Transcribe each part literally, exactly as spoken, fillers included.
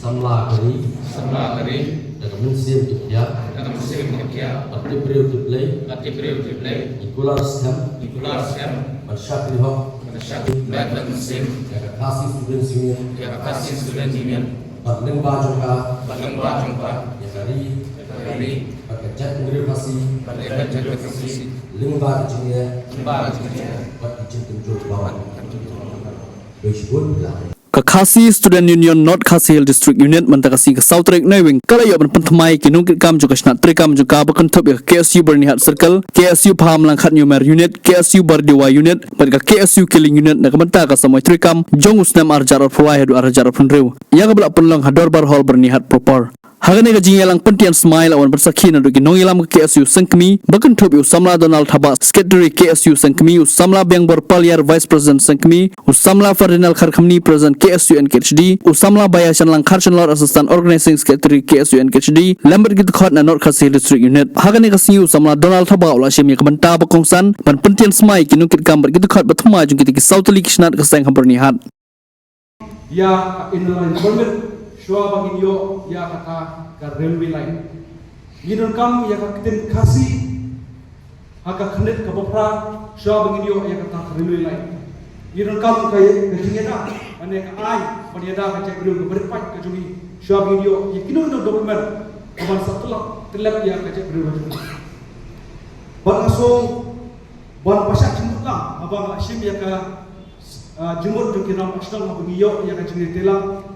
Samla ka ri. Samla ka ri. Da ka mynsiem tip khia. Da ka mynsiem tip khia. Bad tip briew tip Blei. Bad tip briew tip Blei. Ngi kular skhem. Ngi kular skhem. Ban shakri hok. Ban shakri hok. Bad mynsiem. Ïa ka Khasi Students Union. Ïa ka Khasi Students Union. Bad lyngba jong ka. Bad lyngba jong ka. Ïa ka ri. Ïa ka ri. Bad ka jaitbynriew Khasi. Bad ka jaitbynriew Khasi. Lyngba ka jingeh. Lyngba ka jingeh. Bad ka jingtynjuh bawang. Ka Khasi Student Union North Khasi Hills District Unit mynta ka sngi ka saw tarik Naiwieng ka la ïoh ban pynthymmai ki nongkitkam jong ka shnat treikam jong ka ba kynthup ïa ka K S U Byrnihat Circle, K S U Pahamlang Khadnyaw Mer Unit, K S U Bardewa Unit bad ka K S U Killing Unit na ka bynta ka samoi treikam jong u snem ar hajar arphew lai haduh ar hajar arphew hynriew. Ïa kaba la pynlong ha Dorbar Hall Byrnihat Proper. Ha kane ka jingïalang pyntian smai la wan ban sakhi naduh ki nongïalam ka K S U Sengkmie ba kynthup ïa u samla Donald Thabah, Secretary K S U Sengkmie, u samla Biangbor Paliar, Vice President Sengkmie, u samla Ferdinand Kharkhamni, President K S U N K H D, u samla Baïashan Langkhar Shanlor, Assistant Organizing Secretary K S U N K H D, lem bad ki dkhot na North Khasi District Unit. Ha kane ka sngi u samla Donald Thabah u la shim ïa ka bynta ba kongsan ban pyntian smai ki nongkitkam bad ki dkhot ba thymmai jong kita ki saw tylli ki shnat ka seng ha Byrnihat. Ïa ka Inner Line Permit shuwa ba ngin ïoh ïa kata ka railway line. Ngi donkam ïa ka ktien Khasi ha ka khyrnit kaba phra shuwa ba ngin ïoh ïa kata ka railway line. Ngi donkam ka, ka jingïada, ane ka aiñ ban ïada ka jaitbynriew, ka bynriew ka jong ngi shuwa ba ngin ïoh ïa kino kino document kaban sa tyllep, tyllep ïa ka jaitbynriew ka jong ngi. Bad nga sngew ban pynshai jingmut lang haba nga la shim ïa ka ah, jingmut jong ki nongshong shnong haba ngi ïoh ïa ka jingïatreilang.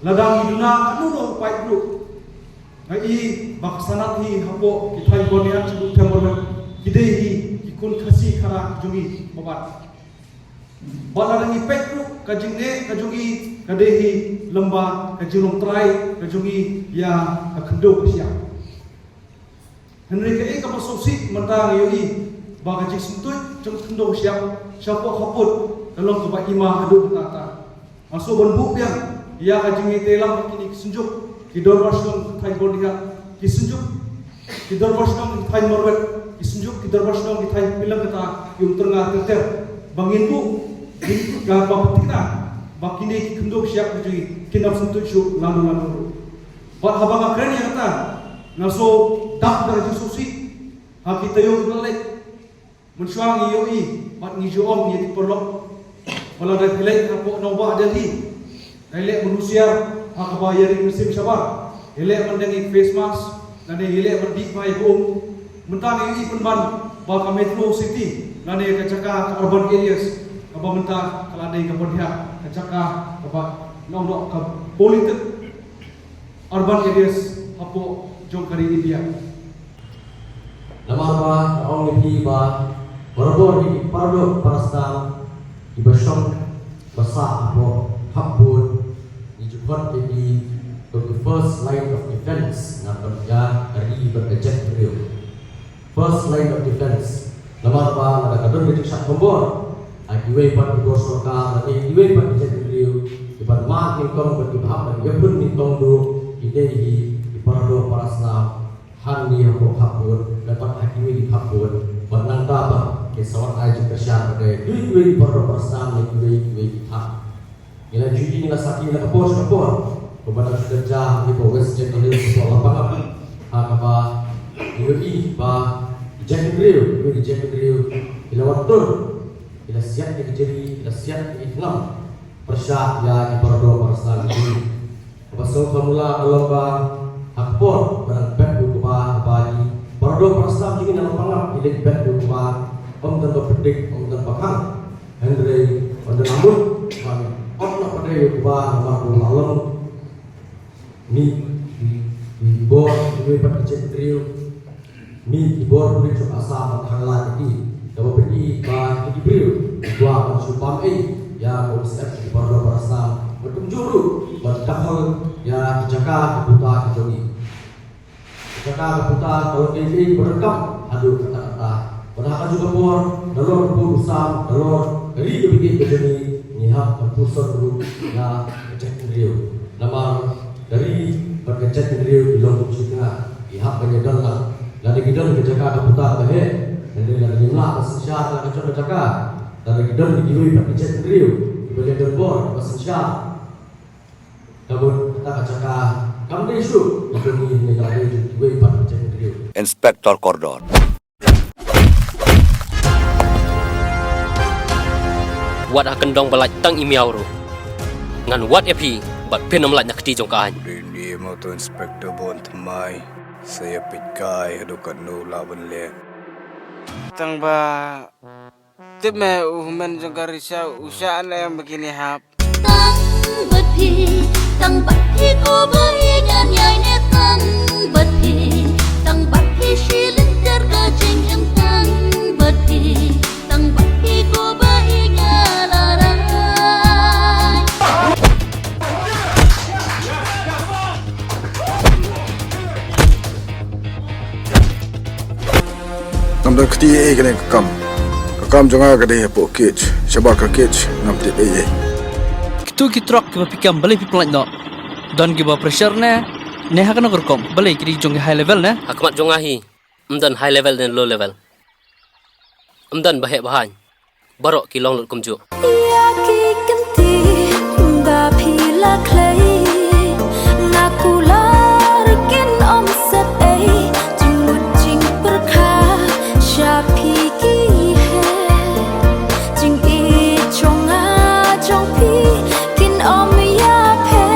Lada ngi duna kano kano u paidbah ruh, nga i ba ka sanad hi hapoh ki thaiñ Byrnihat, Shillong, Thengjing, ki dei hi ki khun Khasi Khara jong ngi babat. Bad lada ngi peit ruh, ka jingneh ka jong ngi ka dei hi lyngba ka jinglong trai ka jong ngi ïa ka khyndew ka shyiap. Hynrei kaei kaba sngewsih mynta ngi ïohi ba ka jingsngewthuh jong ka khyndew ka shyiap shapoh khappud ka long kaba ima haduh katta katta. Nga sngew ban buh biang ïa ka jingïatreilang ha kine ki synjuk ki dorbar shnong ki thaiñ Byrnihat, ki synjuk ki dorbar shnong ki thaiñ Mawlai, ki synjuk ki dorbar shnong ki thaiñ Pileng, kata ki umtyrnga ter ter, ba ngin buh, ngin buh ka ba pynthikna ba kine ki khyndew ka shyiap ka jong ngi kin ym sngewthuh shuh lano lano ruh. Bad haba nga kren ïa kata, nga sngew dap da ka jingsngewsih ha ki taïew kiba la leit. Mynshuwa ngi ïohi bad ngi ju ong ïa ki paralok ba lada phi leit hapoh nongbah Delhi, dei leh ban husiar ha kaba ïaring mynsiem shabar, ïaleh ban deng ïa ki face mask, lane ïaleh ban dih bha ïa ka um. Mynta ngi ïohi pynban ba ka metro city lane ka jaka ka urban areas kaba mynta ka la dei kaba diah, ka jaka kaba nongdok ka polluted urban areas hapoh jong ka ri India. Namar ba nga ong ïa phi ba barabor ïa ki paradoh parasnam kiba shong ba sah hapoh khappud, ngi ju khot ïa ki kum ki first line of defense na ka bynta ka ri bad ka jaitbynriew. First line of defense. Namar ba lada ka don ka jingshah thombor ha kiwei pat ki bor sorkar lane ha kiwei pat ki jaitbynriew, ki ban mad nyngkong bad ki ban hap ban ïakhun nyngkong duh ki dei hi ki paradoh parasnam hangne hapoh khappud, lane pat ha kiwei ki khappud, bad nangta pat ki sa wan ai jingkyrshan bad kiwei kiwei ki paradoh parasnam na kiwei kiwei ki thaiñ. Ngi la ju ïohi, ngi la sakhi na ka por sha ka por, kumba ngi la shu kynjah ha ki por West Jaintia Hills, ka por Lapangap, ha kaba ngi ïohi ba ki jaitbynriew, ki jaitbynriew ki la wan tur, ki la siat ïa ki jari, ki la siat ïa ki khnam pyrshah ïa ki paradoh parasnam jong ngi. Kaba sngewthuh mula ka long ba ha ka por ba dang bet u kba, ba ki paradoh parasnam jong ngi na Lapangap ki dang bet u kba, ym don ba pyndik, ym don ba khang. Hynrei ynda la mut ban ot noh pat ïa u kba namar ba u la long mih ki, ki bor kiwei pat ki jaitbynriew, mih ki bor pulit jong Assam ban khang lad ïa ki. Kaba phi i ba ki briew ki kwah ban shu pam ei ïa ka umsyep ki paradoh parasnam, bad kumjuh ruh ban dkhul ïa ki jaka ki puta ki jong ngi. Ka jaka ka puta ka long kaei kaei ba donkam haduh katta katta. Bad ha kajuh ka por, nalor ka pud u sam, nalor ka ri ka bynta ka jong ngi, ngi hap ban puson ruh ïa ka jaitbynriew. Namar ka ri bad ka jaitbynriew ki long kum shi tnga, ki hap ban ïadon lang. Lada ki don ka jaka ka puta kaba heh, hynrei lada ngim lah ban synshar ïa ka jong ka jaka, lada ki don kiwei pat ki jaitbynriew kiba leh donbor, kiba synshar, Ka mut kata ka jaka kam dei shuh ïa kane, ne ka la dei jong kiwei pat ki jait bynriew. Inspector Kordor. Wat ha kyndong ba lait tang i miaw ruh, ngan wad ïa phi bad phin ym lait na kti jong ka aiñ. Dei ne mo to Inspector Bon Thymmai, sa ïa peit kai haduh katno lah ban leh. Tang ba tip me u hynmen jong ka Risha u shah ne em ba kine hap. Tang bad phi, tang bad phi ko ba ïa ngan ïai ne tang bad phi, tang bad phi shi lynter ka jingim tang bad phi, tang bad phi ko ba ïa ngan la rai. Ngam don kti ei ei kane ka kam. Ka kam jong nga ka dei hapoh cage. Shabar ka cage ngam tip ei ei. Kitu ki truck kiba phi kem balei phi pynlait noh? Don kiba pressure ne? Ne ha kano ka rukom? Balei ki dei jong ki high level ne? Ha khmat jong nga hi ym don high level ne low level. Ym don ba heh ba haiñ. Baroh ki long lut kumjuh. Ïa ki kynti ba phi la khlei, nga kular kin ym set ei, jingmut jingpyrkhat sha phi ki heh, jingïeit jong nga jong phi kin ym ïa phet.